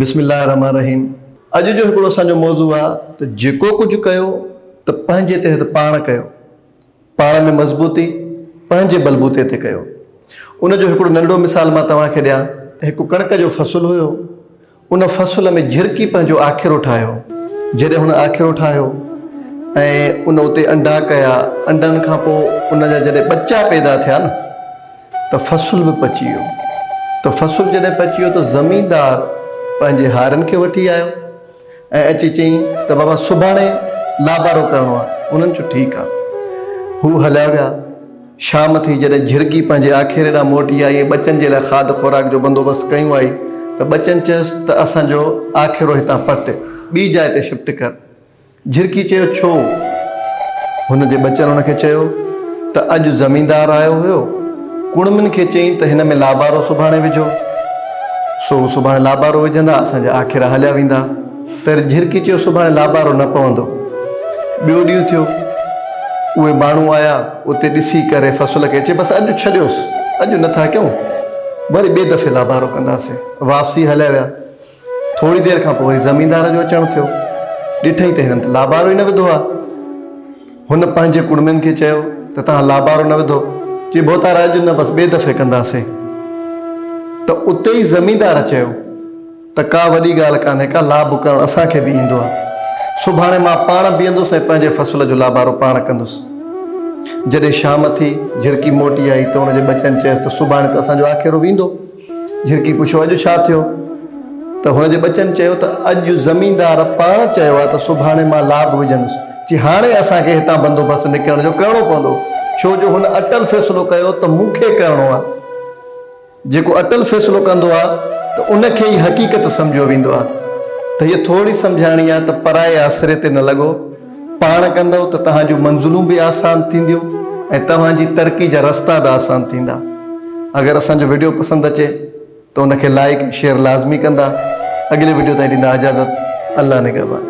بسم الله الرحمٰن الرحيم اڄ جو هڪڙو اسان جو موضوع آ ته جيڪو ڪجهه ڪيو ته پنهنجي تحت پاڻ ڪيو، پاڻ ۾ مضبوطي پنهنجي بلبوتي تي ڪيو. ان جو هڪڙو ننڍڙو مثال مان توهان کي ڏيان. هڪ ڪڻڪ جو فصل هيو، ان فصل ۾ جهرڪي پنهنجو آکيرو ٺاهيو. جڏهن هن آکيرو ٺاهيو ۽ ان اتي انڊا ڪيا، انڊن کان پوء ان جا جڏهن ٻچا پيدا ٿيا نه ته فصل به پچي ويو. ته فصل جڏهن پچي ويو ته زميندار پنهنجي هارين کي وٺي آيو ۽ اچي چيائين ته بابا سڀاڻي لابارو ڪرڻو آهي. انهن چيو ٺيڪ آهي. هو هليا ويا. شام ٿي جڏهن جهرڪي پنهنجي آکيري ڏانهن موٽي آئي ۽ ٻچن جي لاء کاڌ خوراڪ جو بندوبست ڪيون آئي ته ٻچن چيس ته اسان جو آکيرو هتان پٽ، ٻي جاء تي شفٽ ڪر. جهرڪي چيو، ڇو؟ هن جي ٻچن هن کي چيو ته اڄ زميندار آيو هيو، ڪڙمين کي چيائين ته هن ۾ لابارو سڀاڻي وجهو. سو هو سڀاڻي لابارو وجهندا، اسان جا آکيرا هليا ويندا. ته جهرڪي چيو، سڀاڻي لابارو نه پوندو. ٻيو ڏينهن ٿيو، اهي ماڻهو آيا، اتي ڏسي ڪري فصل کي چي بس اڄ ڇڏيوس، اڄ نه ٿا ڪيون، وري ٻئي دفعي لابارو ڪنداسين. واپسي هليا ويا. ٿوري دير کان پوء وري زميندار جو اچڻ ٿيو. ڏٺئي ته هنن ته لابارو ئي نه وڌو آ. هن پنهنجي ڪڙمين کي چيو ته توهان لابارو نه وڌو. چي ڀوتار اڄ نه بس ٻئي دفعي ڪنداسين. ته اتي ئي زميندار چيو ته ڪا وڏي ڳالهه ڪانهي ڪا لاڀ ڪرڻ اسان کي به ايندو آ. سڀاڻي مان پاڻ بيهندس ۽ پنهنجي فصل جو لابارو پاڻ ڪندس. جڏهن شام ٿي، جهرڪي موٽي آئي ته ان جي ٻچن چيس ته سڀاڻي ته اسان جو آکيرو ويندو. جهرڪي پڇيو، اڄ ڇا ٿيو؟ ته هن جي ٻچن چيو ته اڄ زميندار پاڻ چيو آهي ته سڀاڻي مان لاڀ وجهندس. چي هاڻي اسان کي هتان بندوبست نڪرڻ جو ڪرڻو پوندو، ڇو جو هن اٽل فيصلو ڪيو ته مون کي ڪرڻو آهي. جيڪو اٽل فيصلو ڪندو آهي ته ان کي ئي حقيقت سمجهيو ويندو آهي. ته هيء ٿورڙي سمجهاڻي آهي ته پرائي آسري تي نه لڳو. پاڻ ڪندؤ ته توهان جون منزلون به آسان ٿينديون ۽ توهان جي ترقي جا رستا به آسان ٿيندا. اگر اسان جو وڊيو پسند اچي ته ان کي لائيڪ ۽ شيئر لازمي ڪندا. اڳلي وڊيو تائين ڏيندا اجازت. الله نگهبان.